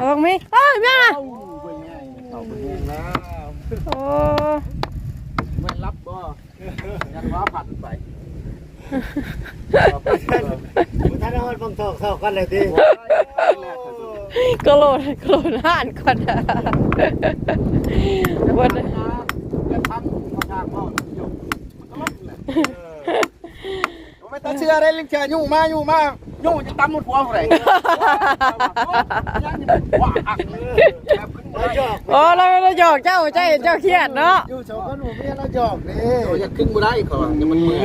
ອອກມີ ເອີຍ ມາ ເອົ້າ ເບິ່ງແຮງ ເຂົ້າເບິ່ງແຮງແລ້ວ ໂອ້ ແມ່ນລັບບໍ່? ຍັງວ່າພັນໄປ ບໍ່ທັນຮອດບັງທອກເຊົາກັນເລີຍຕິ ກະໂຫຼດ ກະໂຫຼດຮ້ານກ່ອນ ບໍ່ໄດ້ ແລ້ວທາງ ທາງເວົ້າຢູ່ ມັນກະລົດແຫຼະ ເອີ ບໍ່ແມ່ນຕາເຊື່ອໄດ໋ ລິງເຊື່ອ ຍູ້ມາ ຍູ້ມາ ຍູ້ຈະຕຳໝົດພວງເລີຍ ໂອ້ ລາວ ລາວຢອກເຈົ້າ ເຈົ້າ ເຈົ້າຄຽດເນາະ ຢູ່ສອງຄົນຜົວເມຍລາວຢອກເດ້ ໂອ້ ຢາກຂຶ້ນບໍ່ໄດ້ ເຂົາວ່າ ມັນເມື່ອຍ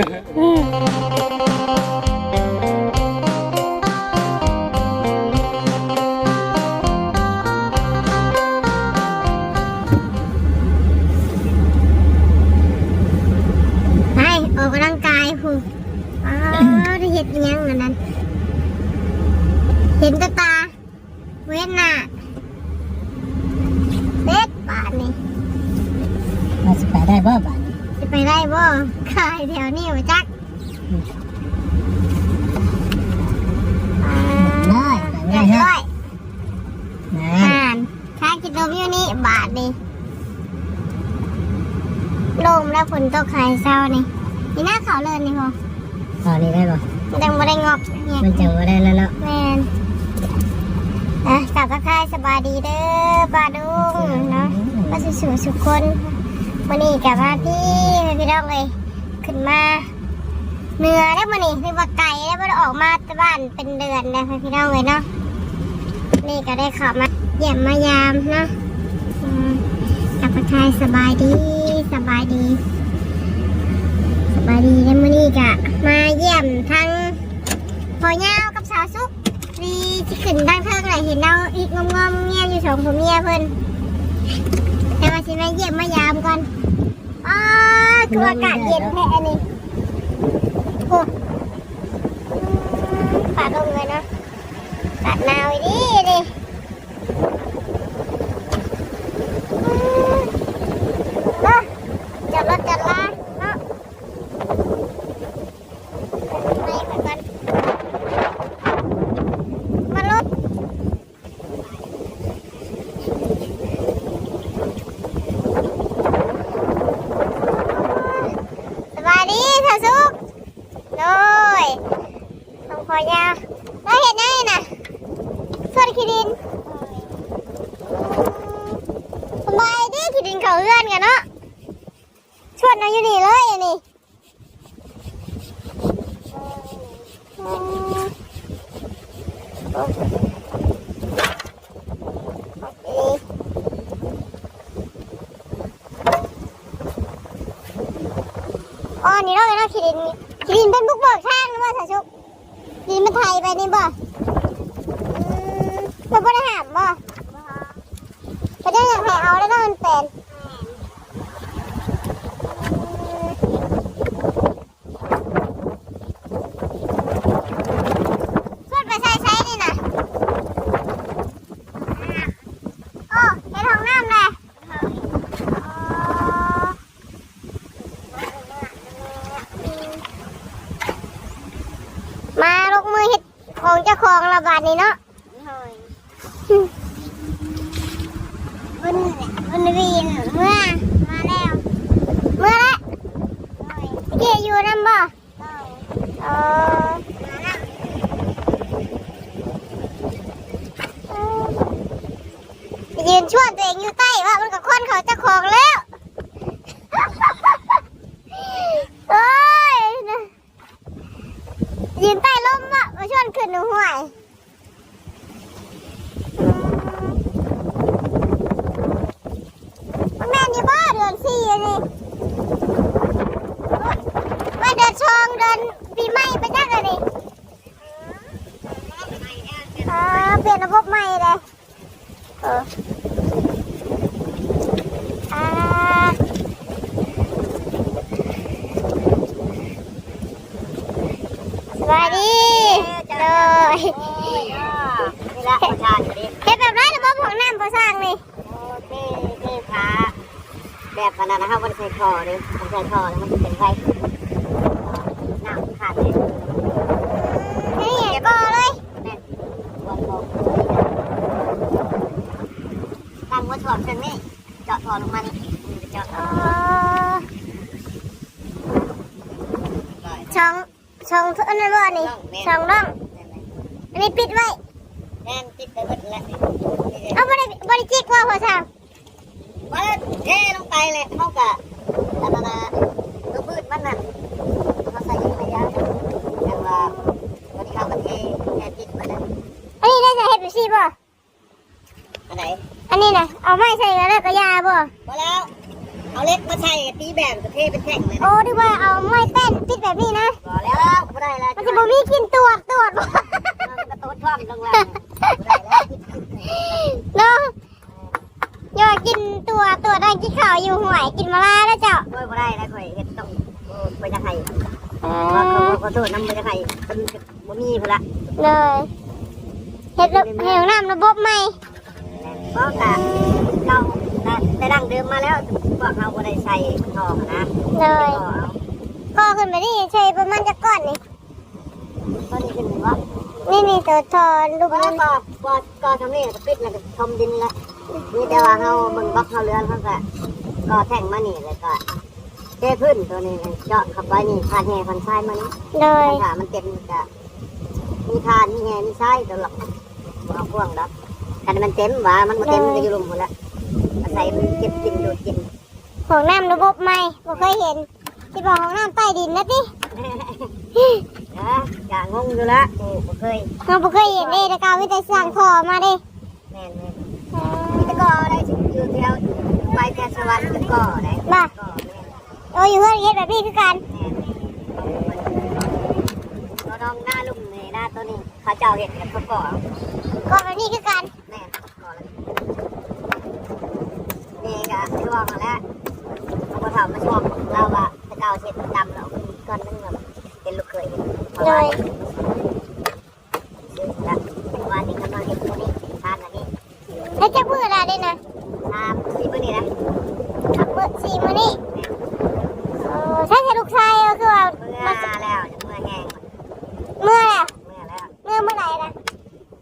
ໄປອອກກຳລັງກາຍພຸ້ນ ອ້າວ ໄດ້ເຮັດອີ່ຫຍັງອັນນັ້ນ ເຫັນແຕ່ຕາ ບໍ່ເຫັນໜ້າ ເຮັດບາດນີ້ ວ່າຊິໄປໄດ້ບໍ່ບາດນີ້ ຊິໄປໄດ້ບໍ່ ກາຍແຖວນີ້ບໍ່ຈັກ ໄດ້ ໄດ້ ໄດ້ ນັ້ນ ຖ້າກິນນົມຢູ່ນີ້ບາດນີ້ ລົມແລ້ວ ຝົນຕົກໃຫ້ເຊົານີ້ ນີ້ນະ ເຂົ້າເລີນນີ້ພໍ ເຂົ້ານີ້ໄດ້ບໍ່? ມັນຈັ່ງບໍ່ໄດ້ງອບ ມັນຈັ່ງບໍ່ໄດ້ນັ້ນເນາະ ແມ່ນ ອ່ະ ກາບທັກທາຍສະບາຍດີເດີປ້າລຸງເນາະ ມາສູ່ສູ່ຄົນ ມື້ນີ້ກະມາພີ້ ພີ່ນ້ອງເອີຍ ຂຶ້ນມາ ເໜືອເດ້ມື້ນີ້ ຖືວ່າໄກເດ້ ບໍ່ໄດ້ອອກມາແຕ່ບ້ານເປັນເດືອນແລ້ວ ພີ່ນ້ອງເອີຍເນາະ ນີ້ກະໄດ້ເຂົ້າມາຢ້ຽມມາຢາມເນາະ ອືມ ທັກທາຍສະບາຍດີ ສະບາຍດີ ສະບາຍດີເດ້ ມື້ນີ້ກະມາຢ້ຽມທັງພໍ່ຍາວກັບສາວສຸກ ທີ່ຊິຂຶ້ນທາງເທິງແຫຼະ ເຫັນລາວອິກງອມໆແງມຢູ່ສອງຜົວເມຍເພິ່ນ ແຕ່ວ່າຊິມາຢ້ຽມມາຢາມກ່ອນ ອ້າ ຄືວ່າອາກາດເຢັນແທ້ອັນນີ້ ໂອ້ ຟ້າລົງເລີຍເນາະ ອາກາດໜາວອີ່ຫຼີນີ້ ອືມ ເນາະ ຈອດລົດຈອດລາເນາະ ໄປກ່ອນ ມາລົດ ສະບາຍດີສາວສຸກ ໂດຍ ຂອງພໍ່ຍາວ ລາວເຮັດຫຍັງນີ້ນະ ສວນຂີ້ດິນ ສະບາຍດີ ຂີ້ດິນເຂົ້າເຮືອນກັນເນາະ ສວນເອົາຢູ່ນີ້ເລີຍອັນນີ້. ອໍ ນີ້ເນາະ ເນາະ ຂີ້ດິນ ຂີ້ດິນເພິ່ນບຸກເບີກທາງນະບໍ່ ສາວສຸກ? ດິນມັນໄຖໄປນີ້ບໍ່? ອືມ ເພິ່ນບໍ່ໄດ້ຫ້າມບໍ່? ບໍ່ ເພິ່ນຍັງຢາກໃຫ້ເອົາແລ້ວເນາະ ມັນເປັນ ແມ່ນ ອືມ ເພິ່ນໄປໃສ່ໃສນີ້ນະ? ໂອ້ ເຮັດຫ້ອງນ້ຳແຫຼະ ອໍ ມາລົງມືເຮັດຂອງເຈົ້າຂອງລະບາດນີ້ເນາະ ໂດຍ ເພິ່ນ ເພິ່ນວິນເມືອ ມາແລ້ວ ເມືອແລ້ວ ໂດຍ ຕະກີ້ຢູ່ນຳບໍ່? ໂດຍ ເອີ ມານຳ ໄປຢືນຊວນຕົວເອງຢູ່ໃຕ້ວະ ມັນກໍຄວັນເຂົ້າເຈົ້າຂອງແລ້ວ ໂອ້ຍ ຢືນໃຕ້ລົມວະ ມາຊວນຂຶ້ນຫ້ວຍ ມັນແມ່ນຢູ່ບໍ່ ເດືອນສີ່ນີ້ ວ່າເດືອນສອງ ເດືອນປີໃໝ່ໄປຈັກອັນນີ້ ອ່າ ປ່ຽນລະບົບໃໝ່ເດ້ ເອີ ອ່າ ສະບາຍດີ ໂດຍ ນີ້ລະ ເຮັດແບບໃດລະບົບຫ້ອງນ້ຳພໍ່ຊ່າງນີ້? ໂອ້ ເທ ເທຝາ ແບບອັນນັ້ນນະ ເຮົາບໍ່ໄດ້ໃສ່ທໍ່ເດ້ ຄັນໃສ່ທໍ່ແລ້ວມັນຊິເປັນໄຟ ນ້ຳມັນຂາດເດ້ ນີ້ບໍ່ເລີຍ ແມ່ນ ບໍ່ ບໍ່ ບໍ່ ອດເຄື່ອງນີ້ ເຈາະທໍ່ລົງມານີ້ ເຈາະ ອໍ ຊ່ອງ ຊ່ອງອັນນັ້ນບໍ່ນີ້? ແມ່ນ ຊ່ອງຮ່ອງ ແມ່ນໆ ອັນນີ້ປິດໄວ້ ແມ່ນ ປິດໄປເບິດແລ້ວ ເອົາ ບໍ່ໄດ້ ບໍ່ໄດ້ຈິກວ່າພໍ່ຊ່າງ? ວ່າເທລົງໄປແຫຼະ ເຮົາກະ ອັນນັ້ນນະ ຕົວພື້ນມັນນັ້ນ ເຮົາໃສ່ອີກໄປຢ່າງ ແຕ່ວ່າ ຕົວນີ້ເຮົາກະເທ ແມ່ນ ປິດໄປແລ້ວ ອັນນີ້ໄດ້ຈະເຮັດແບບຊີ້ບໍ່? ອັນໃດ? ອັນນີ້ນະ ເອົາໄມ້ໃສ່ແລ້ວກະຢ່າບໍ່? ບໍ່ແລ້ວ ເອົາເຫຼັກມາໃສ່ ຕີແບບ ກະເທເປັນແທ່ງເລີຍ ໂອ້ ຖືວ່າເອົາໄມ້ແປ້ນຕິດແບບນີ້ນະ ບໍ່ແລ້ວ ບໍ່ໄດ້ແລ້ວ ມັນຊິບໍ່ມີກິ່ນຕວດ ຕວດບໍ່? ມັນກະໂຕດທ້ອງລົງແລ້ວ ບໍ່ໄດ້ແລ້ວ ເນາະ ຢ່າກິນຕົວ ຕົວນັ້ນກິນເຂົ້າຢູ່ຫ້ວຍ ກິນມາລາແລ້ວເຈົ້າ ໂອ້ຍ ບໍ່ໄດ້ແລ້ວ ຂ້ອຍເຮັດຕ້ອງ ໂອ້ ບໍ່ຢາກໃຫ້ ເອີ ຂໍ ຂໍ ຂໍໂທດນຳ ບໍ່ຢາກໃຫ້ ເພິ່ນ ບໍ່ມີພຸ້ນລະ ໂດຍ ເຮັດລະ ໃຫ້ຫ້ອງນ້ຳລະບົບໃໝ່ ບໍ່ກະ ເກົ່າ ແຕ່ ແຕ່ດັ້ງເດີມມາແລ້ວ ພວກເຮົາບໍ່ໄດ້ໃສ່ທໍ່ຫັ້ນນະ ໂດຍ ກໍເອົາ ກໍຂຶ້ນໄປນີ້ ໃສ່ປະມານຈັກກ້ອນນີ້? ຕົວນີ້ຂຶ້ນບໍ່? ນີ້ ນີ້ ຕົວທໍ່ລູກ ແລ້ວກໍ ກໍ ກໍຊ່ຳນີ້ ກໍປິດ ແລ້ວກໍຖົມດິນລະ ມີແຕ່ວ່າເຮົາເບິ່ງບລັອກເຮົາເຫຼືອ ເຮົາກະ ກໍແທ່ງມານີ້ ແລ້ວກໍ ເທພື້ນຕົວນີ້ ເຈາະເຂົ້າໄປນີ້ ຄານແຮ່ຄານຊາຍມານີ້ ໂດຍ ຄັນຖ້າມັນເຕັມກະ ມີຄານ ມີແຮ່ ມີຊາຍຕົວລະ ບໍ່ເອົາພວງດອກ ຄັນມັນເຕັມຫວາ ມັນບໍ່ເຕັມ ໂດຍ ມັນກະຢູ່ລຸ່ມພຸ້ນລະ ອາໄສມັນເກັບກິນ ດູດກິນ ຫ້ອງນ້ຳລະບົບໃໝ່ ບໍ່ເຄີຍເຫັນ ຄິດວ່າຫ້ອງນ້ຳໃຕ້ດິນນະຕິ ເອີ ກະງົງຢູ່ລະ ບໍ່ ບໍ່ເຄີຍ ເຮົາບໍ່ເຄີຍເຫັນເດ້ ແຕ່ເກົ່າມີແຕ່ສ້າງທໍ່ມາເດ້ ແມ່ນໆ ເອີ ມີແຕ່ກໍໄດ້ ຢູ່ແຖວ ໄປແຖວສະຫວັນກໍໄດ້ ບໍ່ ກໍແມ່ນ ໂອ້ ຢູ່ເຮືອນເຮັດແບບນີ້ຄືກັນ ແມ່ນ ກໍໜອງນາລຸ່ມນີ້ນາ ໂຕນີ້ເຂົາເຈົ້າເຮັດແບບກໍ ກໍແບບນີ້ຄືກັນ ແມ່ນ ກໍແລ້ວ ນີ້ກະຄືວ່າຫັ້ນແຫຼະ ພໍ່ເຖົ້າມາຊ່ວງ ລາວວ່າແຕ່ເກົ່າເຮັດປະຈຳແລ້ວ ກ່ອນໜຶ່ງແລ້ວ ເປັນລູກເຂີຍ ໂດຍ ແລ້ວວານນີ້ກຳລັງເຮັດໂຕນີ້ ທານອັນນີ້ ເຮັດຈັກມື້ລະນີ້ນະ? ສາມສີ່ມື້ນີ້ນະ ສາມມື້ສີ່ມື້ນີ້ ແມ່ນ ເອີ ໃສ ໃສລູກຊາຍ ເອີ ຄືວ່າເມືອແລ້ວ ເມືອແຮງ ເມືອແລ້ວ ເມືອແລ້ວ ເມືອມື້ໃດນະ?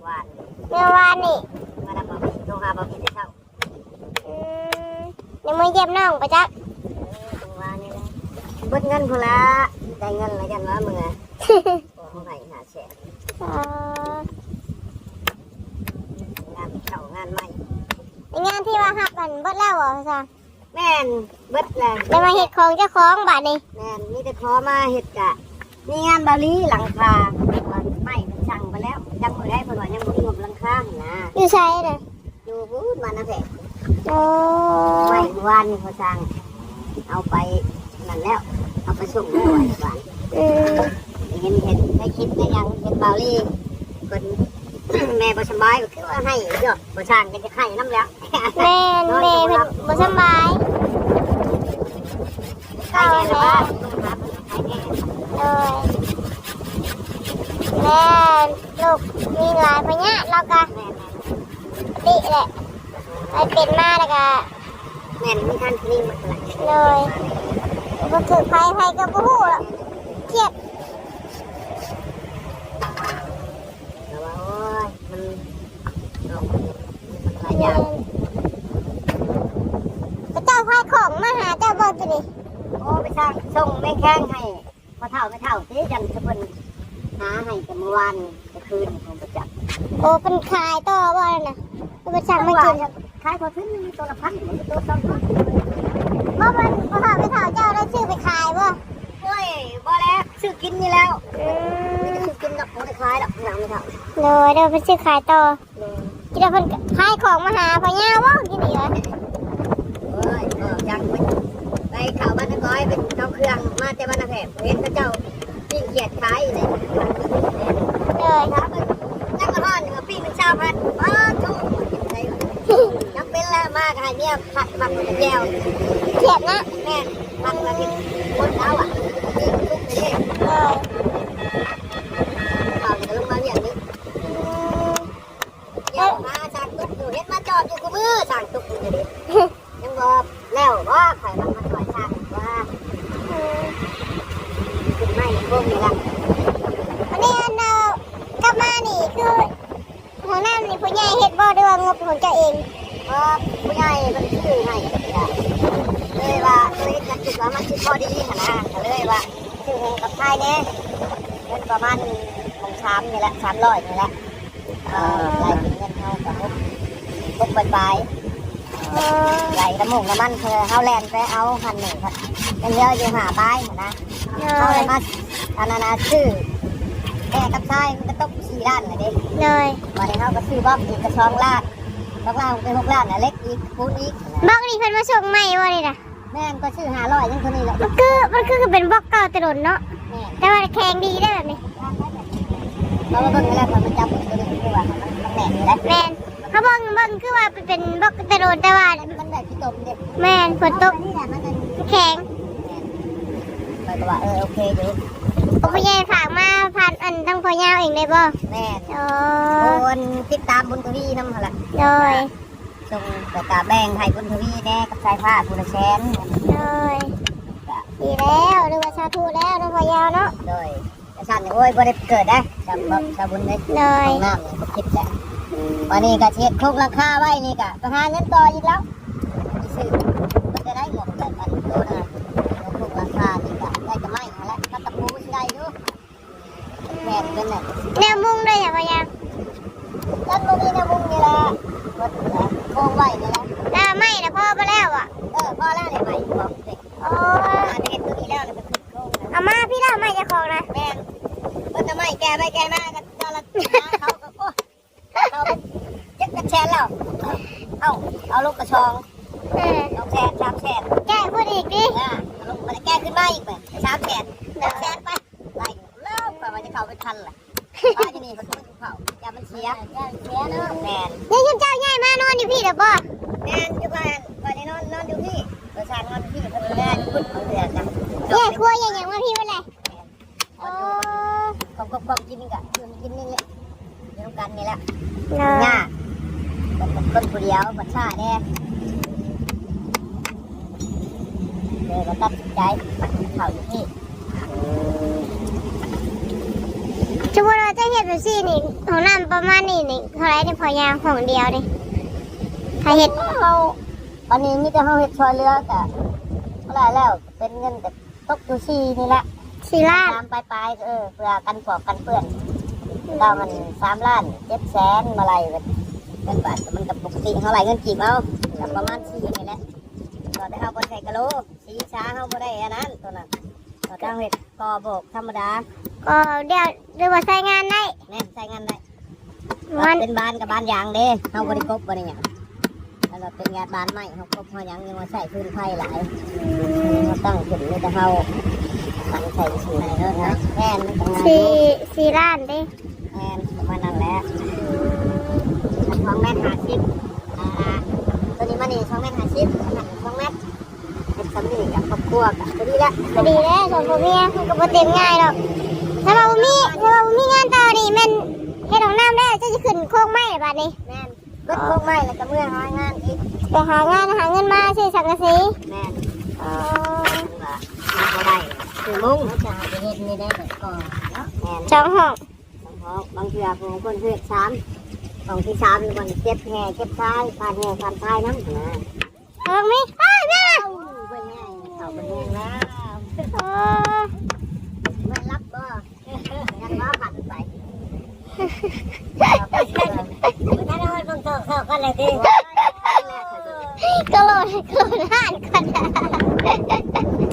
ວານ ເມື່ອວານນີ້ ມານຳບໍ່ມີ ໂທຫາບໍ່ມີແຕ່ເຊົ້າ ອືມ ຍັງບໍ່ຢ້ຽມນ້ອງບໍ່ຈັກ ເອີ ເມື່ອວານນີ້ແຫຼະ ເບິດເງິນພຸ້ນລະ ໄດ້ເງິນລະຈັ່ງວ່າເມືອ ໂອ້ ເຮົາໃຫ້ຫ້າແສນ ອໍ ງານເກົ່າງານໃໝ່ ງານທີ່ວ່າຮັບຫັ້ນເບິດແລ້ວບໍ່? ແມ່ນ ເບິດແລ້ວ ໄດ້ມາເຮັດຂອງເຈົ້າຂອງບາດນີ້ ແມ່ນ ມີແຕ່ຂໍມາເຮັດກະ ມີງານບາວລີຫຼັງຄາ ໄມ້ເພິ່ນສັ່ງໄປແລ້ວ ຈັກມື້ໃດ ເພິ່ນວ່າຍັງບໍ່ມີງົບຫຼັງຄາຫັ້ນນະ ຢູ່ໃສນະ? ຢູ່ພຸ້ນ ບ້ານນາແພກ ໂອ້ ໄມ້ເມື່ອວານນີ້ເຂົາສັ່ງ ເອົາໄປນັ້ນແລ້ວ ເອົາໄປສົ່ງແລ້ວ ໄມ້ວານ ອືມ ໄດ້ເຫັນ ເຫັນໃນຄລິບໃນຫຍັງ ເຫັນບາວລີ ເພິ່ນ ແມ່ບໍ່ສະບາຍ ກໍຄືວ່າໃຫ້ເນາະ ບໍ່ຊ່າງກໍຈະໃຫ້ນຳແລ້ວ ແມ່ນ ແມ່ເພິ່ນບໍ່ສະບາຍ ເກົ່າແລ້ວ ໂດຍ ແມ່ນ ລູກມີຫຼາຍພະຍາດ ລາວກະ ແມ່ນ ຕິແຫຼະ ໄປເປັນມາແລ້ວກະ ແມ່ນ ມີທ່ານນີ້ໝົດແຫຼະ ໂດຍ ບໍ່ຖືກໃຜ ໃຜກໍບໍ່ຮູ້ດອກ ຄຽດ ແຕ່ວ່າ ໂອ້ຍ ມັນ ເນາະ ມັນຫຼາຍຢ່າງ ເຂົາເຈົ້າພາຂອງມາຫາເຈົ້າບໍ່ ໂຕນີ້? ໂອ້ ໄປສ້າງ ສົ່ງແມ່ແຂ້ງໃຫ້ພໍ່ເຖົ້າແມ່ເຖົ້າຕິ ຈັ່ງຊິເພິ່ນຫາໃຫ້ແຕ່ມື້ວານນີ້ ແຕ່ຄືນນີ້ບໍ່ຈັກ ໂອ້ ເພິ່ນຂາຍຕໍ່ບໍ່ນັ້ນນະ ເພິ່ນສັ່ງມາກິນ ຂາຍທໍ່ທຶນ ໂຕລະພັນ ໂຕສອງພັນ ບໍ່ ເພິ່ນ ພໍ່ເຖົ້າແມ່ເຖົ້າເຈົ້າໄດ້ຊື້ໄປຂາຍບໍ່? ໂອ້ຍ ບໍ່ແລ້ວ ຊື້ກິນນີ້ແລ້ວ ອືມ ມີແຕ່ຊື້ກິນດອກ ບໍ່ໄດ້ຂາຍດອກ ເພິ່ນເອົາໄປຂາຍ ໂດຍ ໂດຍ ເພິ່ນຊື້ຂາຍຕໍ່ ໂດຍ ຄິດວ່າເພິ່ນຂາຍຂອງມາຫາພໍ່ຍ່າບໍ່ ກິນນີ້ຫວາ ໂອ້ຍ ບໍ່ຈັກ ໄປເຂົ້າບ້ານນາກອຍ ໄປເອົາເຄື່ອງມາແຕ່ບ້ານນາແພກ ເຫັນເຂົາເຈົ້າປີ້ງຂຽດຂາຍຢູ່ເດ້ ໂດຍ ຖາມເພິ່ນ ຈັກກະຮ້ອນ ປີ້ງໜຶ່ງຊາວພັນ ປາດໂທ້ ກິນໄດ້ ຈຳເປັນແລ້ວ ມາກໍໃຫ້ເມຍຜັດໝາກແຈ່ວ ຂຽດນະ ແມ່ນ ຜັດມາກິນ ຄົນລາວອະ ປີ້ງທຸກເດ້ ເອີ ເຂົາກໍລົງມາວຽກນີ້ ອືມ ເຈົ້າມາຊ່າງຕຸກຢູ່ ເຫັນມາຈອດຢູ່ຄູ່ມື້ ຊ່າງຕຸກຢູ່ເດ ຍັງບໍ່ແລ້ວບໍ່? ຂ້ອຍວ່າມາຊ່ອຍຊ່າງວ່າ ອືມ ຂຶ້ນໄມ້ໂຄງນີ້ລະ ອັນນີ້ ອັນ ເອີ ກັບມານີ້ຄື ຫ້ອງນ້ຳນີ້ຜູ້ໃຫຍ່ເຮັດບໍ່ ຫຼືວ່າງົບຂອງເຈົ້າເອງ? ເພາະຜູ້ໃຫຍ່ເພິ່ນຊື້ໃຫ້ ກໍເລີຍວ່າ ເລີຍຄິດວ່າມັນຊິພໍດີຫັ້ນນະ ກໍເລີຍວ່າຊື້ແຮງກັບຊາຍແດ່ ເງິນປະມານສອງສາມນີ້ແຫຼະ ສາມຮ້ອຍນີ້ແຫຼະ ເອີ ໄລ່ເປັນເງິນເຮົາກໍຫົກ ຫົກປາຍໆ ເອີ ໄລ່ນ້ຳມັນ ນ້ຳມັນ ເພື່ອເຮົາແລ່ນໄປເອົາຫັ້ນນີ້ ຍັງເຫຼືອຢູ່ຫ້າປາຍຫັ້ນນະ ໂດຍ ເຮົາໄດ້ມາ ອັນນັ້ນນະ ຊື້ແຮ່ກັບຊາຍ ມັນກໍຕົກສີ່ລ້ານແລ້ວເດ້ ໂດຍ ບາດນີ້ເຮົາກໍຊື້ບລັອກອີກກໍສອງລ້ານ ສອງລ້ານເປັນຫົກລ້ານ ແລ້ວເຫຼັກອີກ ປູນອີກ ບລັອກນີ້ເພິ່ນມາສົ່ງໃໝ່ບໍ່ນີ້ນະ? ແມ່ນ ກໍຊື້ຫ້າຮ້ອຍ ຍັງເທົ່ານີ້ແຫຼະ ມັນຄື ມັນຄືເປັນບລັອກເກົ່າແຕ່ດົນເນາະ ແມ່ນ ແຕ່ວ່າແຂງດີໄດ໋ແບບນີ້ ເພາະວ່າເບິ່ງແລ້ວ ມັນຈັບຕົວນີ້ຄືວ່າມັນ ມັນແໜ້ນຢູ່ເດ້ ແມ່ນ ເຮົາເບິ່ງ ເບິ່ງຄືວ່າເປັນບລັອກແຕ່ດົນ ແຕ່ວ່າມັນໄດ້ຂີ້ຕົມເດ້ ແມ່ນ ຝົນຕົກ ອັນນີ້ແຫຼະ ມັນແຂງ ແມ່ນ ຂ້ອຍກໍວ່າ ເອີ ໂອເຄຢູ່ ໂອ້ ຜູ້ໃຫຍ່ຝາກມາຜ່ານ ອັນ ທາງພໍ່ຍາວເອງໄດ້ບໍ່? ແມ່ນ ໂອ້ ໂອນຕິດຕາມບຸນທະວີນຳຫັ້ນລະ ໂດຍ ສົ່ງ ແລ້ວກະແບ່ງໃຫ້ບຸນທະວີແດ່ກັບສາຍຟ້າຜູ້ລະແສນ ໂດຍ ກະດີແລ້ວ ຫຼືວ່າສາທຸແລ້ວເນາະພໍ່ຍາວເນາະ ໂດຍ ກະຊັ້ນ ໂອ້ຍ ບໍ່ໄດ້ເກີດໄດ໋ ຊາວ ຊາວບຸນເດ້ ໂດຍ ຫ້ອງນ້ຳນີ້ບໍ່ຄິດແຫຼະ ອືມ ບາດນີ້ກະຊິເຮັດໂຄງຫຼັງຄາໄວ້ນີ້ກະໄປຫາເງິນຕໍ່ອີກແລ້ວ ຊິຊື້ ມັນຈະໄດ້ງົບແບບອັນໂຕນະ ໂຄງຫຼັງຄານີ້ກະໄດ້ແຕ່ໄມ້ຫັ້ນແຫຼະ ກັບຕະປູຊິໄດ້ຢູ່. ແມ່ນເປັນແນວ ແນວມຸງເດ້ຫວາຍາງ ມັນບໍ່ມີແນວມຸງນີ້ແຫຼະ ໝົດແຫຼະ ໂຄງໄວ້ນີ້ແຫຼະ ແລ້ວໄມ້ນະພໍບໍ່ແລ້ວບໍ່? ເອີ ພໍແລ້ວແຫຼະໄມ້ບອກເດັກ ໂອ້ ເຮັດຕົວນີ້ແລ້ວ ແລ້ວກໍຂຶ້ນໂຄງ ເອົາມາພີ້ລະ ໄມ້ເຈົ້າຂອງນະ ແມ່ນ ເພິ່ນເອົາໄມ້ແກ່ໄປແກ່ມາກໍເຈົ້າລະ ເຂົາກໍ ໂອ້ ເຂົາເຈັດແປດແສນແລ້ວ ເອົາ ເອົາລົງກະຊອງ ເອີ ສອງແສນ ສາມແສນ ແກ່ເພິ່ນອີກຕິ ເອີ ເອົາລົງໄປແກ່ຂຶ້ນມາອີກໄປ ສາມແສນ ສອງແສນໄປ ໄລ່ແລ້ວ ຂ້ອຍວ່າຈະເຂົ້າໄປທັນລະ ປ້າຢູ່ນີ້ມັນບໍ່ເຂົ້າ ຢ້ານມັນເສຍ ຢ້ານເສຍເນາະ ແມ່ນ ນີ້ຊຸມເຈົ້າຍ້າຍມານອນຢູ່ພີ້ແລ້ວບໍ່? ແມ່ນ ຢູ່ບ້ານ ຂ້ອຍໄດ້ນອນ ນອນຢູ່ພີ້ ຂ້ອຍສ້າງນອນຢູ່ພີ້ ເພິ່ນກໍຍ້າຍຢູ່ພຸ້ນ ເພິ່ນກໍຍ້າຍ ຍ້າຍຄົວຍ້າຍຫຍັງມາພີ້ເບິດແຫຼະ ໂອ້ ຂອງ ຂອງ ຂອງກິນນີ້ກະ ຢູ່ ກິນນີ້ແຫຼະ ຢູ່ນຳກັນນີ້ແຫຼະ ໂດຍ ຍາກ ເປັນຄົນຜູ້ດຽວ ບັດຊ້າແດ່ ເລີຍວ່າຕັດສິນໃຈມາກິນເຂົ້າຢູ່ພີ້ ສົມມຸດວ່າຈະເຮັດແບບຊີ້ນີ້ ຫ້ອງນ້ຳປະມານນີ້ນີ້ ເທົ່າໃດນີ້ພໍ່ຍາວ ຫ້ອງດຽວນີ້ ຖ້າເຮັດ ເຮົາ ອັນນີ້ມີແຕ່ເຮົາເຮັດຊ່ອຍເຫຼືອກະບໍ່ຫຼາຍແລ້ວ ເປັນເງິນກະ ຕົກຢູ່ສີ່ນີ້ແຫຼະ ສີ່ລ້ານ ສາມປາຍໆ ເອີ ເພື່ອກັນປອກກັນເປື້ອນ ລາວຫັ້ນສາມລ້ານເຈັດແສນ ມາໄລ່ເປັນເງິນບາດ ມັນກໍປົກກະຕິ ເຮົາໄລ່ເງິນກີບເອົາ ກໍປະມານສີ່ນີ້ແຫຼະ ກໍແຕ່ເຮົາບໍ່ໄດ້ໃສ່ກະໂຫຼ ສີສາເຮົາບໍ່ໄດ້ອັນນັ້ນ ຕົວນັ້ນ ກໍຕ້ອງເຮັດກໍ່ໂບກທຳມະດາ ກໍດຽວ ຫຼືວ່າໃຊ້ງານໄດ້ ແມ່ນ ໃຊ້ງານໄດ້. ມັນເປັນບານກັບບານຢາງເດ້ ເຮົາບໍ່ໄດ້ກົບບໍ່ໄດ້ຫຍັງ ແລ້ວກໍເປັນຍາດບານໄມ້ ເຮົາກົບເຮົາຫຍັງ ຍັງວ່າໃຊ້ຟືນໄຟຫຼາຍ ເຮົາຕັ້ງຂຶ້ນມີແຕ່ເຮົາຕັ້ງໃສ່ຊື່ເນາະ ແມ່ນ ມັນກໍງ່າຍ ສີ່ ສີ່ລ້ານເດ້ ແມ່ນ ປະມານນັ້ນແຫຼະ ສອງແມັດຫ້າສິບ ອ່າ ຕົວນີ້ມານີ້ສອງແມັດຫ້າສິບ ສອງແມັດ ເຮັດສ່ຳນີ້ກະຄອບຄົວກະພໍດີແລ້ວ ພໍດີແລ້ວ ສອງຜົວເມຍມັນກະບໍ່ເຕັມງ່າຍດອກ ຖ້າວ່າບໍ່ມີ ຖ້າວ່າບໍ່ມີງານຕໍ່ນີ້ແມ່ນເຮັດຫ້ອງນ້ຳແລ້ວ ເຈົ້າຊິຂຶ້ນໂຄງໄມ້ບາດນີ້ ແມ່ນ ເບິດໂຄງໄມ້ແລ້ວກະເມືອຫາງານອີກ ໄປຫາງານຫາເງິນມາຊື້ສັງກະສີ ແມ່ນ ອໍ ວ່າບໍ່ໄດ້ ຄືມຸງ ເຮົາຈະເຮັດນີ້ໄດ້ແບບກ່ອນເນາະ ແມ່ນ ສອງຫ້ອງ ສອງຫ້ອງ ບາງເທື່ອຜູ້ຄົນເຮັດສາມ ຫ້ອງທີສາມນີ້ມັນເກັບແຮ່ເກັບຊາຍ ຜ່ານແຮ່ຜ່ານຊາຍນຳຫັ້ນນະ ເອີ ມີ ອ້າຍ ແມ່ ເອົາ ເບິ່ງແຮງ ເຂົ້າເບິ່ງແຮງແລ້ວ ເອີ ມັນຫຼັບບໍ່? ຍັງວ່າຜັນໄປ ບໍ່ທັນຮອດເບິ່ງໂທລະສັບກັນເລີຍຕິ ກະໂລດ ກະໂລດຮ້ານກ່ອນ ບໍ່ແມ່ນຕາເ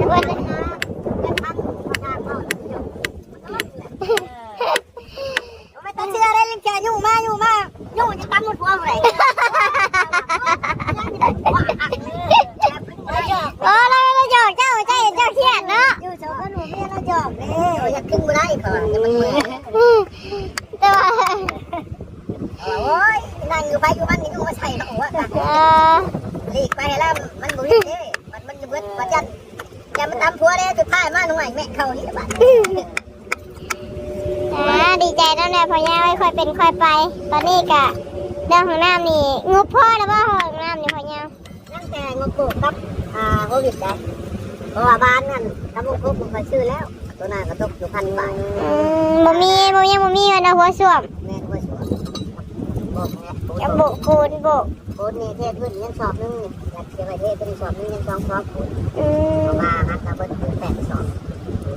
ຊື່ອເດ້ ແກຍູ້ມາ ຍູ້ມາ ຍູ້ຈະຕຳໝົດຫົວຜູ້ໃດ ໂອ້ ລາວ ລາວຢອກເຈົ້າ ເຈົ້າ ເຈົ້າຄຽດເນາະ ຢູ່ສອງຄົນຜົວເມຍລາວຢອກເດ້ ຢາກຂຶ້ນບໍ່ໄດ້ ເຂົາວ່າ ແຕ່ມັນເມື່ອຍ ແຕ່ວ່າ ໂອ້ຍ ນັ່ງຢູ່ໃຜຢູ່ມັນ ນີ້ມາໃສ່ເນາະ ເອີ ຫຼີກໄປໃຫ້ລາວ ມັນບໍ່ມີເດ້ ມັນ ມັນຢູ່ເບິດ ວ່າຈັ່ງ ຢ່າມາຕຳຜົວເດ້ ສຸດທ້າຍມາໜ່ວຍແມະເຂົ້ານີ້ບາດ ອ່າ ດີໃຈນຳແດ່ພໍ່ຍາວ ຄ່ອຍເປັນຄ່ອຍໄປ ຕອນນີ້ກະເລື່ອງຫ້ອງນ້ຳນີ້ ງົບພໍແລ້ວບໍ່ ຫ້ອງນ້ຳນີ້ພໍ່ຍາວ? ຍັງແຕ່ງົບໂບກກັບ ອ່າ ໂຄວິດໄດ໋ ເພາະວ່າບ້ານນັ້ນ ຕຳບົກ ໂຄກ ຂ້ອຍຊື້ແລ້ວ ໂຕນັ້ນກະຕົກຢູ່ພັນປາຍ ອືມ ບໍ່ມີ ບໍ່ ຍັງບໍ່ມີແມ່ນບໍ່ ຫົວສ້ວມ ແມ່ນ ຫົວສ້ວມ ໂບກແຫຼະ ກະໂບກປູນ ໂບກ ໂບ ປູນນີ້ເທພື້ນຍັງສອບໜຶ່ງນີ້ ຢາກຊິໄວ້ເທພື້ນສອບໜຶ່ງຍັງສອງສອບພຸ້ນ. ອືມ ເພາະວ່າຫັກກະເບິດຢູ່ແປດສອບ.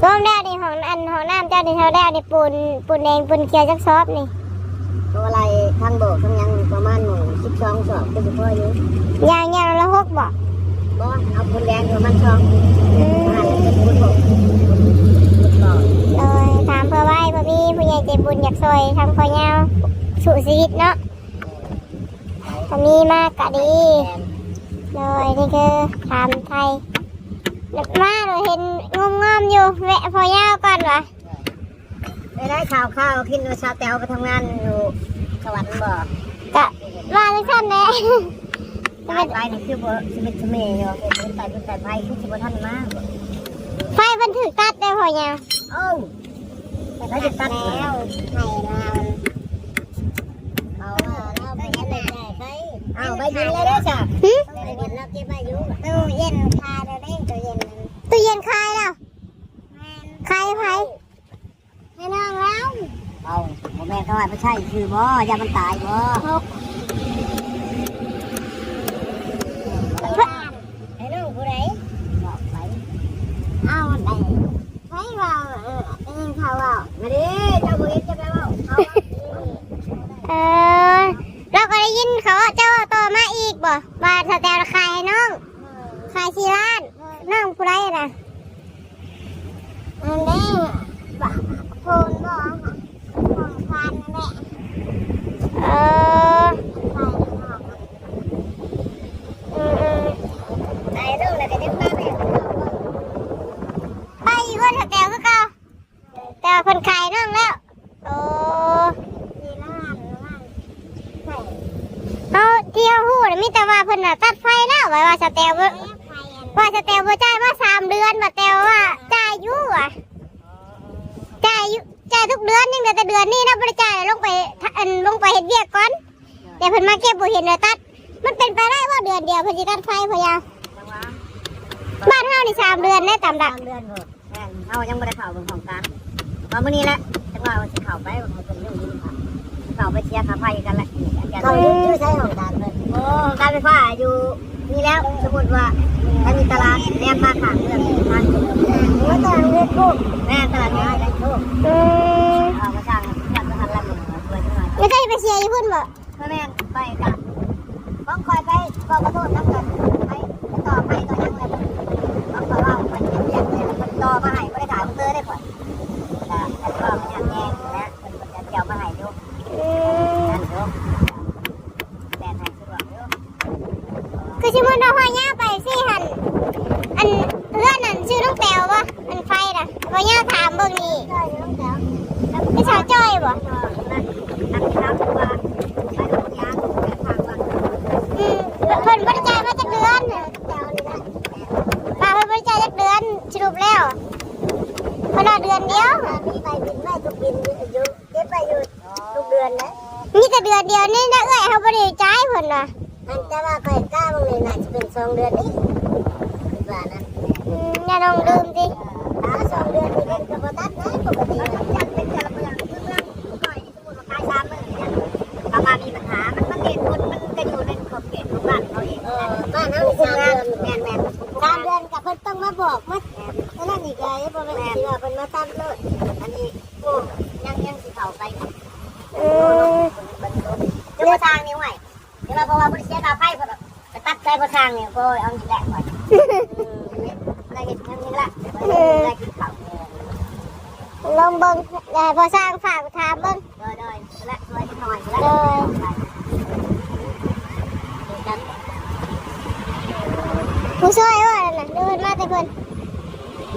ລວມແລ້ວນີ້ ຫ້ອງ ອັນ ຫ້ອງນ້ຳເຈົ້ານີ້ ເທົ່າແລ້ວນີ້ ປູນ ປູນແດງປູນຂຽວຈັກສອບນີ້? ໂຕໄລ່ທັງໂບກທັງຫຍັງປະມານໝ່ອງສິບສອງສອບ ຄືຊິພໍຢູ່. ຢ່າງ ຢ່າງລະຫົກບໍ? ບໍ່ ເອົາປູນແດງປະມານສອງ. ອືມ ປະມານສິບຫົກ. ໂດຍ ຖາມເພື່ອໄວ້ ເພື່ອມີຜູ້ໃຫຍ່ໃຈບຸນຢາກຊ່ອຍທາງພໍ່ຍາວສູ້ຊີວິດເນາະ. ຖ້າມີມາກະດີ. ໂດຍ ນີ້ຄືຖາມໄທ ມາໂດຍເຫັນງອມໆຢູ່ ແວະພໍ່ຍາວກ່ອນຫວາ. ໄດ້ຂ່າວໆ ຄິດວ່າສາວແຕວໄປທຳງານຢູ່ສະຫວັນບໍ? ກະວ່າຈັ່ງຊັ້ນແຫຼະ. ຕາຍໄປນີ້ຄືບໍ່ສະມິດສະເໝຢູ່ ເຫັນໄປບຸນໄປໄຟຄືຊິບໍ່ທັນມາ. ໄຟເພິ່ນຖືກຕັດໄດ້ພໍ່ຍາວ. ເອົ້າ ໄຟຖືກຕັດແລ້ວ ໄຟລາວ. ເອົາ ລາວໄປເຮັດໄຟ. ອ້າວ ໃບບິນແລ້ວເດ້ຊະ. ຫື? ໃບບິນລາວເກັບໄວ້ຢູ່. ຕູ້ເຢັນຂາຍແລ້ວເດ້ ຕູ້ເຢັນ. ຕູ້ເຢັນຂາຍແລ້ວ? ແມ່ນ. ຂາຍໃຜ? ໃຫ້ນ້ອງລາວ. ເອົ້າ ບໍ່ແມ່ນເຂົາໃຫ້ໄປໃຊ້ຊື່ບໍ? ຢ້ານມັນຕາຍບໍ? ໃຫ້ນ້ອງຜູ້ໃດ? ບອກໄປ. ເອົາ ໄດ້ ໃຜເວົ້າ? ເອີ ໄດ້ຍິນເຂົາເວົ້າ. ມາເດ້ ເຈົ້າບໍ່ເຫັນ ເຈົ້າໄປເວົ້າ. ເອີ ລາວກໍໄດ້ຍິນເຂົາເຈົ້າເວົ້າຕໍ່ມາອີກບໍ ວ່າສາວແຕວຂາຍໃຫ້ນ້ອງ ຂາຍສີ່ລ້ານ. ນ້ອງຜູ້ໃດນະ? ອັນນີ້ ໂພນບໍ? ຂອງຄານນັ້ນແຫຼະ. ເອີ ຂາຍໃຫ້ນ້ອງ. ອືມໆ ໄປລົງແລ້ວກໍຍັງມາແມ່ນ ໄປຢູ່ເຮືອນສາວແຕວຄືເກົ່າ ແຕ່ວ່າເພິ່ນຂາຍນ້ອງແລ້ວ. ໂອ້ ເຮົາ ທີ່ເຮົາຮູ້ນະ ມີແຕ່ວ່າເພິ່ນນະຕັດໄຟແລ້ວ ວ່າ ວ່າສາວແຕວບໍ່ ວ່າສາວແຕວບໍ່ຈ່າຍມາສາມເດືອນ ວ່າແຕ່ວ່າຈ່າຍຢູ່ ວ່າ ຈ່າຍຢູ່ ຈ່າຍທຸກເດືອນ ຍັງເຫຼືອແຕ່ເດືອນນີ້ນະບໍ່ໄດ້ຈ່າຍ ລົງໄປ ອັນ ລົງໄປເຮັດວຽກກ່ອນ. ແຕ່ເພິ່ນມາເກັບບໍ່ເຫັນວ່າຕັດ ມັນເປັນໄປໄດ້ບໍ່ເດືອນດຽວເພິ່ນຊິຕັດໄຟພຸ້ນຍາ? ບ້ານເຮົານີ້ສາມເດືອນເດ້ຕາມຫຼັກ. ສາມເດືອນພຸ້ນ. ແມ່ນ ເຮົາຍັງບໍ່ໄດ້ເຂົ້າເບິ່ງຫ້ອງການ ວ່າມື້ນີ້ແຫຼະ ຈັກວ່າວ່າຊິເຂົ້າໄປ ວ່າເພິ່ນຢູ່ຢູ່ ເຂົ້າໄປເສຍຄ່າໄຟກັນແຫຼະ. ເຂົ້າຢູ່ໃສຫ້ອງການເພິ່ນ? ໂອ້ ຫ້ອງການໄຟຟ້າຢູ່ ນີ້ແລ້ວ ສົມມຸດວ່າ ທາງນີ້ຕະຫຼາດແນມມາຂ້າງເຮືອນທາງ ວ່າຕະຫຼາດເວໂກ. ແມ່ນ ຕະຫຼາດເວໂກ. ອືມ ເອົາມາສ້າງ ວ່າຈະທັນລະມື້ ຊ່ວຍຈັກໜ້ອຍ. ແລ້ວເຈົ້າຊິໄປເສຍຢູ່ພຸ້ນບໍ? ບໍ່ແມ່ນ ຂ້ອຍກະ ຂອງຂ້ອຍໄປ ຂໍຂອໂທດນຳກັນ ໄປ ໄປຕໍ່ໄຟຕໍ່ຫຍັງແລ້ວ ຂອງຂ້ອຍເວົ້າ ຂ້ອຍເຮັດວຽກເລີຍ ເພິ່ນຕໍ່ມາໃຫ້ ບໍ່ໄດ້ຖ້າເຕີເດ້ຂ້ອຍ ກະ ເວົ້າຫຍັງແດ່ ແລ້ວເພິ່ນກໍຈະເຈົ້າມາໃຫ້ຢູ່. ອືມ ນັ້ນຢູ່ ແລ່ນໃຫ້ສະດວກຢູ່. ຄືສົມມຸດວ່າພາຍາວໄປຊີ້ຫັ້ນ ອັນ ເຮືອນນັ້ນຊື່ນ້ອງແຕວບໍ່? ອັນໄຟນະ ພາຍາວຖາມເບິ່ງນີ້ ຄືສາວຈ້ອຍບໍ່? ອືມ ເພິ່ນ ເພິ່ນບໍ່ໄດ້ຈ່າຍມາຈັກເດືອນ ວ່າເພິ່ນບໍ່ໄດ້ຈ່າຍຈັກເດືອນ ສະຫຼຸບແລ້ວ ເພິ່ນວ່າເດືອນດຽວ ມີໃບບິນໄວ້ທຸກບິນຢູ່ ເກັບໄວ້ຢູ່ທຸກເດືອນນະ ມີແຕ່ເດືອນດຽວນີ້ນະເອື້ອຍ ເຮົາບໍ່ໄດ້ຈ່າຍເພິ່ນວ່າ. ອັນ ແຕ່ວ່າຂ້ອຍກະວ່າມັນໜ້າຈະເປັນສອງເດືອນນີ້ ຄິດວ່ານະ. ອືມ ຢ່ານ້ອງລືມຕິ ຖ້າສອງເດືອນນີ້ເພິ່ນກໍບໍ່ຕັດນະ ປົກກະຕິມັນຈະເປັນແຕ່ລະເມືອງ ຄືເມືອງຂ້ອຍນີ້ ສົມມຸດວ່າຂາຍສາມມື້ນີ້ ຖ້າວ່າມີບັນຫາ ມັນ ມັນເຫດຜົນ ມັນກະຢູ່ໃນຂອບເຂດຂອງບ້ານເຂົາເອງ. ເອີ ບ້ານເຮົານີ້ສາມເດືອນ. ແມ່ນໆ ສາມເດືອນກະເພິ່ນຕ້ອງມາບອກ ມາ ແມ່ນ ອັນນັ້ນອີກ ບໍ່ແມ່ນຊິວ່າເພິ່ນມາຕັດໂລດ ອັນນີ້ ໂອ້ ຍັງ ຍັງຊິເຂົ້າໄປ. ອືມ ຄືວ່າທາງນີ້ ຫ້ວຍ ແຕ່ວ່າເພາະວ່າບໍ່ໄດ້ເສຍຄ່າໄຟ ເພິ່ນກໍຕັດໃສ່ພໍ່ຊ່າງນີ້ ໂອ້ຍ ເອົານີ້ແຫຼະຂ້ອຍ ອືມ ໄດ້ເຮັດຫຍັງນີ້ລະ ໄດ້ກິນເຂົ້າ. ລອງເບິ່ງ ໃຫ້ພໍ່ຊ່າງຝາກຖາມເບິ່ງ. ໂດຍໆ ລະ ຊ່ວຍໜ້ອຍລະ. ໂດຍ ຜູ້ຊ່ວຍວ່ານັ້ນນະ ຫຼືເພິ່ນມາແຕ່ເພິ່ນ?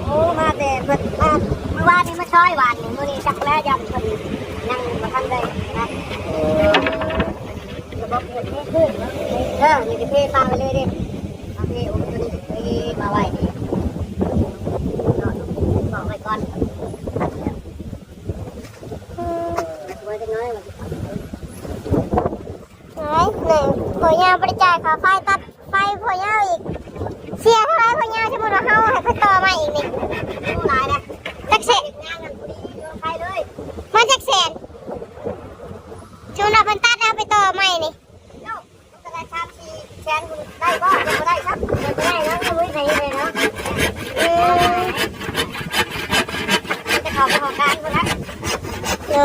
ໂອ້ ມາແຕ່ເພິ່ນ ມາມື້ວານນີ້ມາຊ່ອຍ ວານນີ້ ມື້ນີ້ຈັກແລ້ວ ຢ້ານເພິ່ນຍັງບໍ່ທັນໄດ້ນະ. ອືມ ລະບົບເທພື້ນ ເອີ ນີ້ກະເທປະໄວ້ເລີຍເດ້ ເທ ໂອ້ ໂຕນີ້ເທມາໄວ້ນີ້ ເນາະ ບອກໄວ້ກ່ອນ. ອືມ ໄວ້ຈັກໜ້ອຍວ່າຊິເຂົ້າ. ໂອ້ຍ ແມ່ ພໍ່ຍາວບໍ່ໄດ້ຈ່າຍຄ່າໄຟ ຕັດໄຟພໍ່ຍາວອີກ ເສຍເທົ່າໃດພໍ່ຍາວ? ສົມມຸດວ່າເຮົາໃຫ້ເພິ່ນຕໍ່ໃໝ່ອີກນີ້ ໂອ້ ຫຼາຍນະ ຈັກແສນ ງານນັ້ນພໍດີຢູ່ໄທເລີຍ ມາຈັກແສນ? ສົມມຸດວ່າເພິ່ນຕັດແລ້ວໄປຕໍ່ໃໝ່ນີ້ ໂອ້ ມັນກໍໄດ້ສາມສີ່ ແກນໄດ້ບໍ່? ຍັງບໍ່ໄດ້ຄັບ ຍັງບໍ່ໄດ້ເນາະ ຍັງບໍ່ໄດ້ເລີຍເນາະ. ອືມ ຈະເຂົ້າໄປຫ້ອງການພຸ້ນລະ. ໂດຍ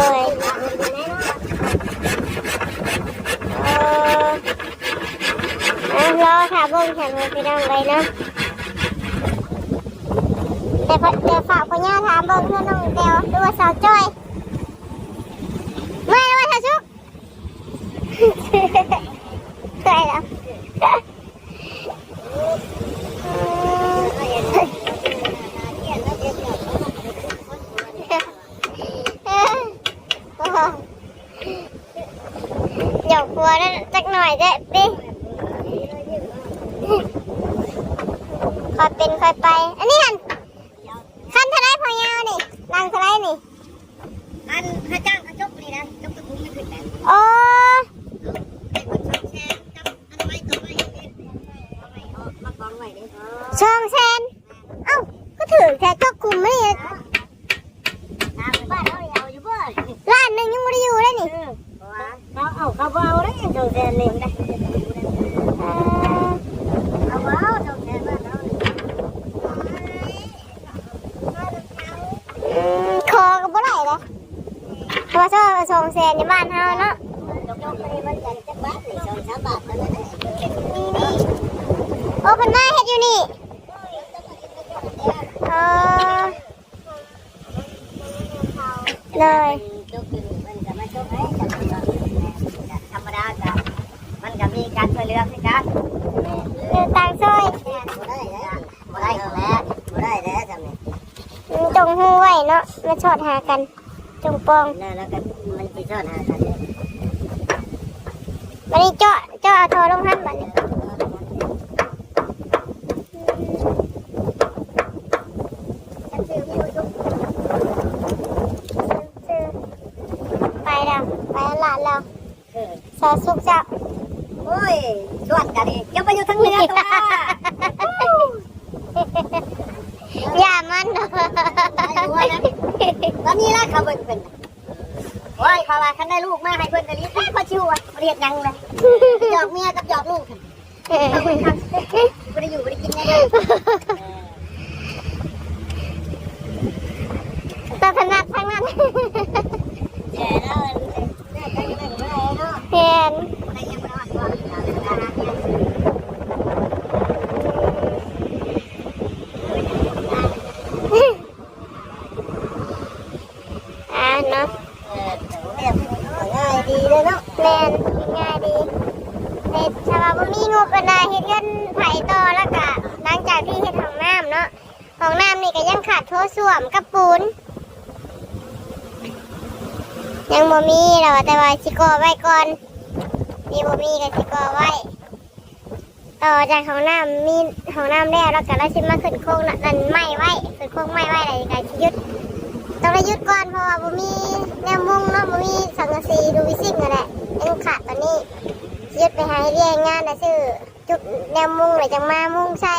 ເອີ ອ່ະ ລໍຖ້າເບິ່ງຊັ້ນ ພີ່ນ້ອງເອີຍເນາະ. ແຕ່ ແຕ່ຝາກພໍ່ຍ່າຖາມເບິ່ງເທື່ອ ນ້ອງແຕ້ວ ຫຼືວ່າສາວຈ້ອຍ ເມື່ອຍແລ້ວວ່າ ສາວສຸກ? ເມື່ອຍແລ້ວ. ຫຍອກຜົວນັ້ນຈັກໜ້ອຍແທ້ຕິ ຄ່ອຍເປັນຄ່ອຍໄປ. ອັນນີ້ຫັ້ນ ຄັນເທົ່າໃດພໍ່ຍາວນີ້? ຫຼັງເທົ່າໃດນີ້? ອັນຄ່າຈ້າງເຂົາຈົກນີ້ນະ ຈົກຕະປູມັນຂຶ້ນນະ. ໂອ້ ເອົາໄປເບິດສອງແສນກັບອັນໄມ້ຕໍ່ໄມ້ເດ້ ເອົາໄມ້ອອກມາກອງໄວ້ເດ້. ສອງແສນ? ເອົ້າ ຄືຖືກແທ້ ຈົກຂຸມນີ້. ບ້ານເຮົາເອົາຢູ່ບໍ່? ລ້ານໜຶ່ງຍັງບໍ່ໄດ້ຢູ່ເດ້ນີ້. ເອີ ເຂົາເອົາ ເຂົາບໍ່ເອົາເດ້ ສອງແສນນີ້. ເອີ ເຂົາບໍ່ເອົາ ສອງແສນ ບ້ານເຮົານີ້. ອືມ ຂໍກໍບໍ່ໄດ້ເດ້ ເພາະວ່າສອງແສນໃນບ້ານເຮົາເນາະ. ໂອ້ ເພິ່ນມາເຮັດຢູ່ນີ້. ອໍ ໂດຍ ທຳມະດາ ມັນກໍມີການຊ່ວຍເຫຼືອຄືກັນ ຢູ່ຕ່າງຊອຍ. ບໍ່ໄດ້ແລ້ວ ບໍ່ໄດ້ແລ້ວ ບໍ່ໄດ້ແລ້ວ ຈຳນີ້ ມັນຈົ່ງຮູ້ໄວ້ເນາະ ມັນຊອດຫາກັນ ຈົ່ງປອງ ແລ້ວ ແລ້ວກໍມັນຊິຊອດຫາກັນ. ບັດນີ້ເຈາະ ເຈາະເອົາທໍ່ລົງຫັ້ນບັດນີ້. ໄປແລ້ວ ໄປລາດແລ້ວ. ເອີ ສາວສຸກເຈົ້າ. ໂອ້ຍ ຊວນກັນນີ້ ຈະໄປຢູ່ທາງເໜືອຕົວະ. ຢ່າມັນ ຕອນນີ້ລະເຂົາເບິ່ງເພິ່ນ. ໂອ້ຍ ເຂົາວ່າຄັນໄດ້ລູກມາໃຫ້ເພິ່ນກະດີແທ້ ເຂົາຊິຮູ້ວ່າເຮັດຫຍັງລະ ຫຍອກເມຍກັບຫຍອກລູກ. ເອີ ບໍ່ໄດ້ຢູ່ບໍ່ໄດ້ກິນແນ່ເດີ ຕາຖະໜັດທາງນັ້ນ. ແມ່ນ ອ່າເນາະ ງ່າຍດີເດ້ເນາະ. ແມ່ນ ງ່າຍດີ ເຮັດ ຖ້າວ່າບໍ່ມີງົບອັນໃດ ເຮັດເຮືອນໃຜຕໍ່ ແລ້ວກະຫຼັງຈາກທີ່ເຮັດຫ້ອງນ້ຳເນາະ ຫ້ອງນ້ຳນີ້ກະຍັງຂາດໂຖສ້ວມກັບປູນ ຍັງບໍ່ມີ ລາວວ່າ ແຕ່ວ່າຊິກໍ່ໄວ້ກ່ອນ ມີບໍ່ມີກະຊິກໍ່ໄວ້. ຕໍ່ຈາກຫ້ອງນ້ຳ ມີຫ້ອງນ້ຳແລ້ວ ແລ້ວກະລາວຊິມາຂຶ້ນໂຄງນັ້ນໄມ້ໄວ້ ຂຶ້ນໂຄງໄມ້ໄວ້ ແລ້ວກະຊິຢຸດ ຕ້ອງໄດ້ຢຸດກ່ອນ ເພາະວ່າບໍ່ມີແນວມຸງເນາະ ບໍ່ມີສັງກະສີ ດູວິຊິງຫັ້ນແຫຼະ ຍັງຂາດຕອນນີ້ ຊິຢຸດໄປຫາເຮັດວຽກເຮັດງານ ແລ້ວຊື້ຈຸດແນວມຸງ ແລ້ວຈັ່ງມາມຸງໃສ່.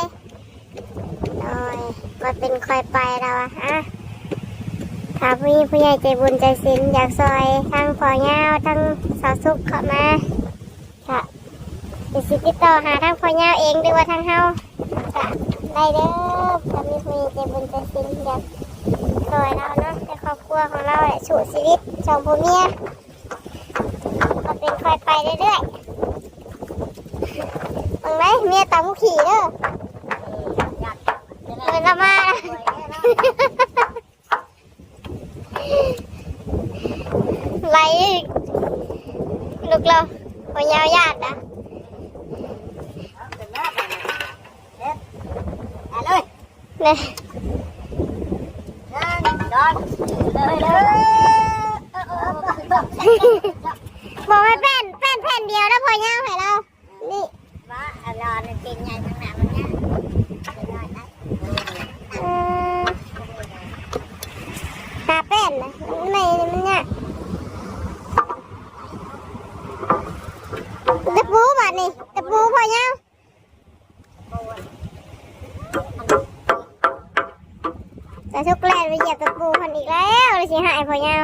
ໂອ້ຍ ຄ່ອຍເປັນຄ່ອຍໄປ ລາວວ່າ ອ່ະ ຖ້າມີຜູ້ໃຫຍ່ໃຈບຸນໃຈສິນ ຢາກຊ່ອຍທາງພໍ່ຍາວ ທາງສາວສຸກເຂົ້າມາ ກະຊິຕິດຕໍ່ຫາທາງພໍ່ຍາວເອງ ຫຼືວ່າທາງເຮົາກະໄດ້ເດີ. ຖ້າມີຜູ້ໃຫຍ່ໃຈບຸນໃຈສິນຢາກຊ່ອຍລາວເນາະ ໃນຄອບຄົວຂອງລາວແຫຼະ ສູ້ຊີວິດສອງຜົວເມຍ ຄ່ອຍເປັນຄ່ອຍໄປເລື້ອຍໆ. ເບິ່ງໄດ໋ ເມຍຕຳຂີ້ເດີ ເອີ ລາວມາ ໄລ່ລູກລາວ ບໍ່ຍາວຍາດນະ ເອົາເລີຍ ເລີຍ ເລີຍ ບອກໃຫ້ແປ້ນ ແປ້ນແຜ່ນດຽວນະ ພໍຍາວໃຫ້ລາວ. ນີ້ວ່າອັນລອນເປັນໃຫຍ່ທາງໜ້າມັນຍາກ ເອີ ຫາແປ້ນນະ ມັນໃໝ່ນີ້ມັນຍາກ ຕະປູບາດນີ້ ຕະປູພໍຍາວ. ສາວສຸກແລ່ນໄປຢຽບຕະປູເພິ່ນອີກແລ້ວ ລະຊິຫາຍພໍ່ຍາວ.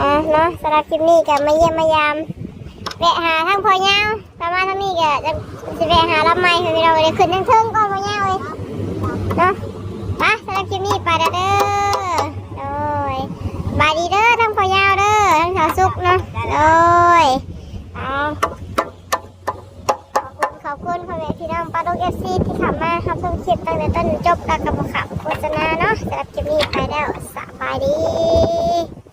ເອີ ເນາະ ສຳລັບຄລິບນີ້ກະມາຢ້ຽມມາຢາມ ແວະຫາທາງພໍ່ຍາວ ປະມານເທົ່ານີ້ກໍຈະຊິແວະຫາລຳໃໝ່ ພີ່ນ້ອງເອີຍ ຂຶ້ນທາງເທິງກ່ອນພໍ່ຍາວເອີຍເນາະ. ໄປ ສຳລັບຄລິບນີ້ໄປແລ້ວເດີ ໂດຍ ສະບາຍດີເດີ ທາງພໍ່ຍາວເດີ ທາງສາວສຸກເນາະ ໂດຍ ເອົາ ຂອບຄຸນ ຂອບຄຸນພໍ່ແມ່ພີ່ນ້ອງປ້າລຸງ ເອັຟຊີ ທີ່ເຂົ້າມາຮັບຊົມຄລິບຕັ້ງແຕ່ຕົ້ນຈົນຈົບ ແລ້ວກໍບໍ່ຂ້າມໂຄສະນາເນາະ. ສຳລັບຄລິບນີ້ໄປແລ້ວ ສະບາຍດີ.